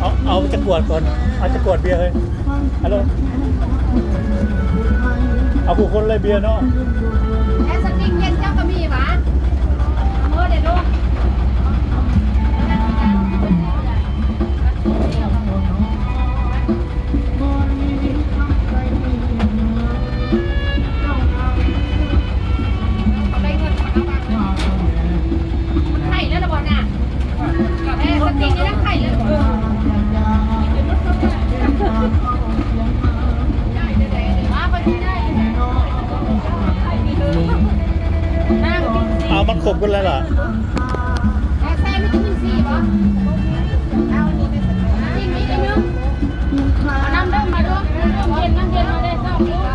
ເອົາ ເອົາຈັກຂວດກ່ອນ ເອົາຈັກຂວດເບຍເຮີ້ຍ ຮັລໂຫຼ ເອົາຄູ່ຄົນເລີຍເບຍເນາະ ແລ້ວສະຕິງເຢັນເຈົ້າກໍມີຫວາ? ເອີ ເດ້ລູກ. ໄດ້ເງິນມາແລ້ວວ່າ ມັນໄຂ້ແລ້ວລະບໍ່ນະ? ເອີ ສະຕິງນີ້ນະໄຂ້ແລ້ວ ເອີ ວ່າໄປທີ່ໄດ້ ອ້າວ ມັນຄົບກັນແລ້ວລະ ເອົາໃສ່ວິຕາມິນຊີບໍ່? ເອົານີ້ໄປໃສ່ ກິນອີກໜຶ່ງ ເອົານ້ຳດື່ມມາດູ ນ້ຳດື່ມເຢັນ ນ້ຳເຢັນມາໄດ້ສອງລູກ.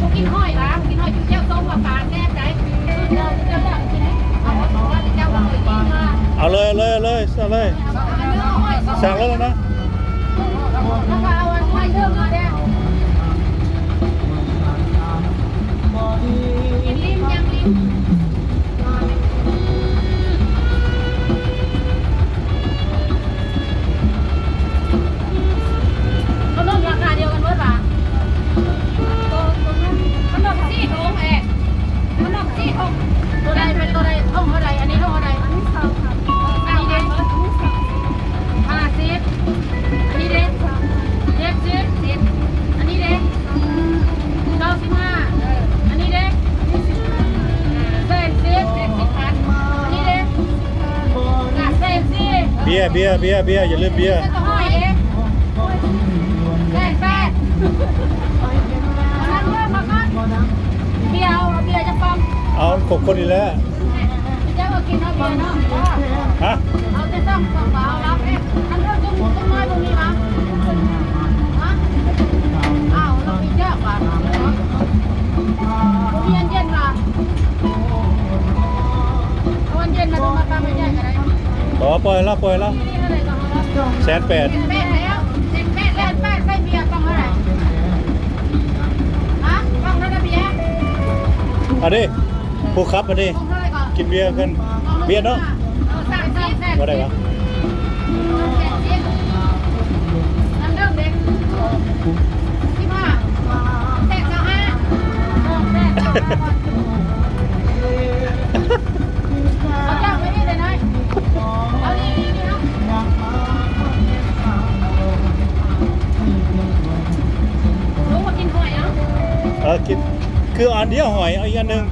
ບໍ່ກິນຫອຍຫວາ? ກິນຫອຍຈຸ້ມແຈ່ວສົ້ມຫວາ? ປາແຊບໃດ໋. ເຈົ້າຢາກກິນ ເອົາ ເອົາເລີຍ ເອົາເລີຍ ເອົາເລີຍ ເອົາເລີຍ ສັ່ງເລີຍນະ. ແລ້ວກໍເອົາອັນ ຫອຍເດີມມາແດ່. ກິນລິ້ມ ຍ່າງລິ້ມ. ຂະໜົມລາຄາດຽວກັນເບິດຫວາ? ຂະໜົມສີ່ຖົງເອ ຂະໜົມສີ່ຖົງ. ໂຕໃດເປັນໂຕໃດ? ຖົງເທົ່າໃດ? ອັນນີ້ຖົງເທົ່າໃດ? ອັນນີ້ສອງພັນ. ອັນນີ້ເດ້? ຫ້າສິບ. ອັນນີ້ເດ້? ເຈັດສິບ. ອັນນີ້ເດ້? ເກົ້າສິບຫ້າ. ອັນນີ້ເດ້? ແສນສິບ. ອັນນີ້ເດ້? ແສນສີ່. ເບຍ ເບຍ ເບຍ ເບຍ ຢ່າລືມເບຍ. ແສນແປດ. ເອົາຄົບຄົນນີ້ແຫຼະ. ເຈົ້າກໍກິນເອົາເບຍເນາະ. ຮະ? ເອົາແຕ່ສອງ ສອງບາດເອົາລະ. ອັນເທິງຈຸ້ມ ຈຸ້ມນ້ອຍບໍ່ມີຫວາ? ຮະ? ອ້າວ ລະມີຈັກບາດ. ເອົາອັນເຢັນຫວາ? ເອົາອັນເຢັນມາ ມາປາມໃຫຍ່ກໍໄດ້. ບໍ່ ປ່ອຍລະ ປ່ອຍລະ. ແສນແປດ. ແສນແປດແລ້ວ ແສນແປດ ແສນແປດ ໃສ່ເບຍກ່ອງເທົ່າໃດ? ຮະ? ກ່ອງເທົ່າໃດເບຍ? ອັນນີ້ ຜູ້ຂັບອັນນີ້ ກ່ອງເທົ່າໃດກໍ? ກິນເບຍກັນ ເບຍເນາະ. ບໍ່ໄດ້ຫວາ? ເອີ ກິນ ຄືອັນດຽວຫອຍ ເອົາອີກອັນໜຶ່ງ.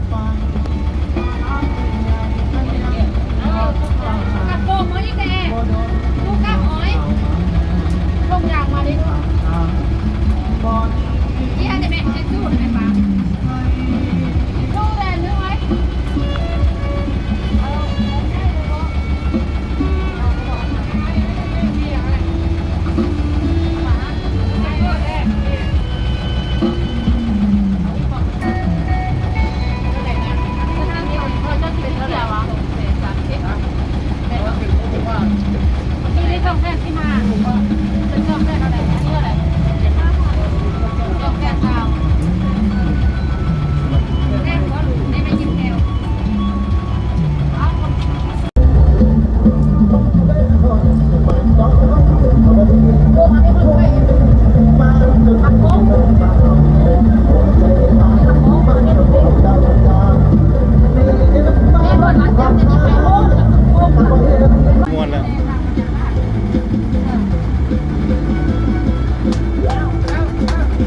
ມ່ວນແລ້ວ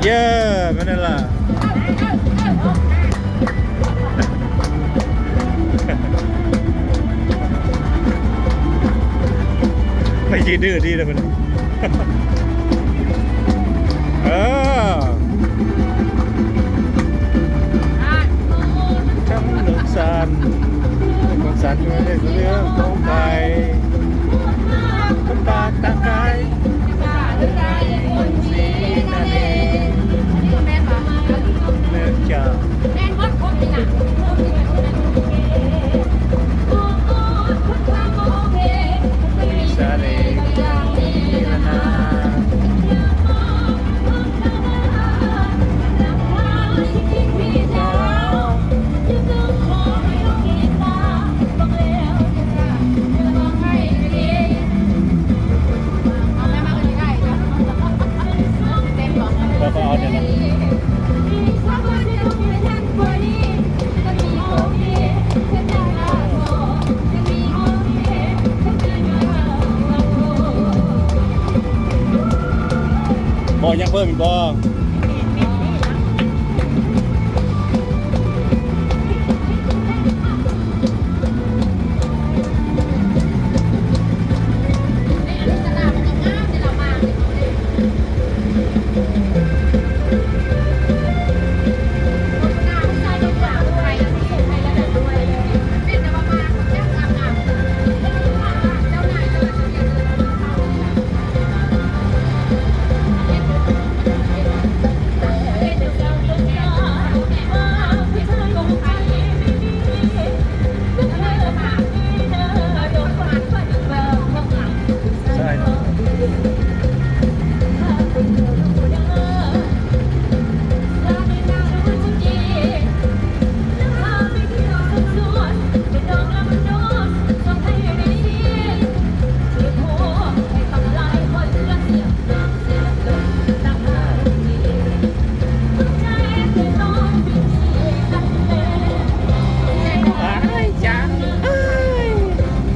ເຢ້ ແມ່ນແລ້ວລະ. ໄປຢືນດື້ດີແລ້ວເພິ່ນ ເອີ ທຳລົງສານ ຂອງສານເລື່ອງຂອງໄປ ຄົນບາດຕາກາຍ. ເນີຈາ ສາເລ ບໍ່ ຍັງເພີ່ມອີກບໍ່?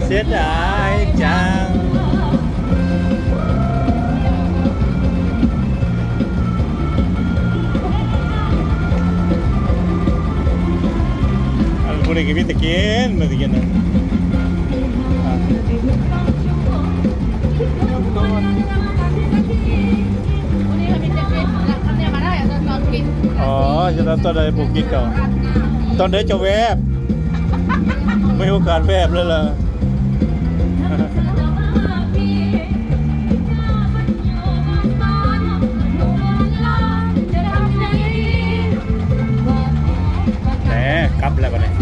ເສຍດາຍຈັງ. ອັນຜູ້ນີ້ກໍມີແຕ່ກິນ ມີແຕ່ກິນນະ. ອໍ ຈະຕອນໃດບໍ່ກິນເຂົ້າ ຕອນໃດຈະແວບ ມີໂອກາດແວບເລີຍລະ. ແໝ ກັບແລ້ວບັດນີ້. ເ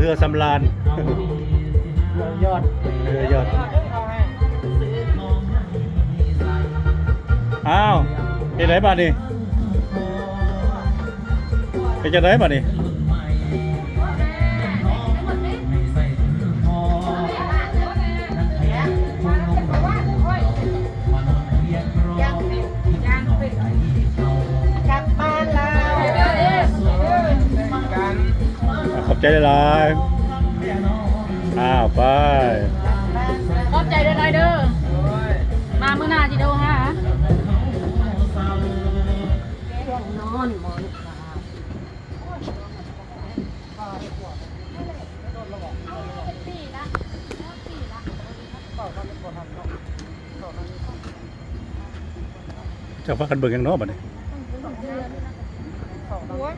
ເຮືອສຳລານ ເຮືອຢອດ ເຮືອຢອດ. ອ້າວ ເຮັດໃດບາດນີ້? ເປັນຈັ່ງໃດບາດນີ້? ກັບບ້ານແລ້ວ. ຂອບໃຈຫຼາຍໆ. ອ້າວ ໄປ. ຂອບໃຈຫຼາຍໆເດີ. ມາມື້ໜ້າຊິໂທຫາ. ເຈົ້າພາກັນເບິ່ງຫຍັງເນາະບັດນີ້? ໂອ້ຍ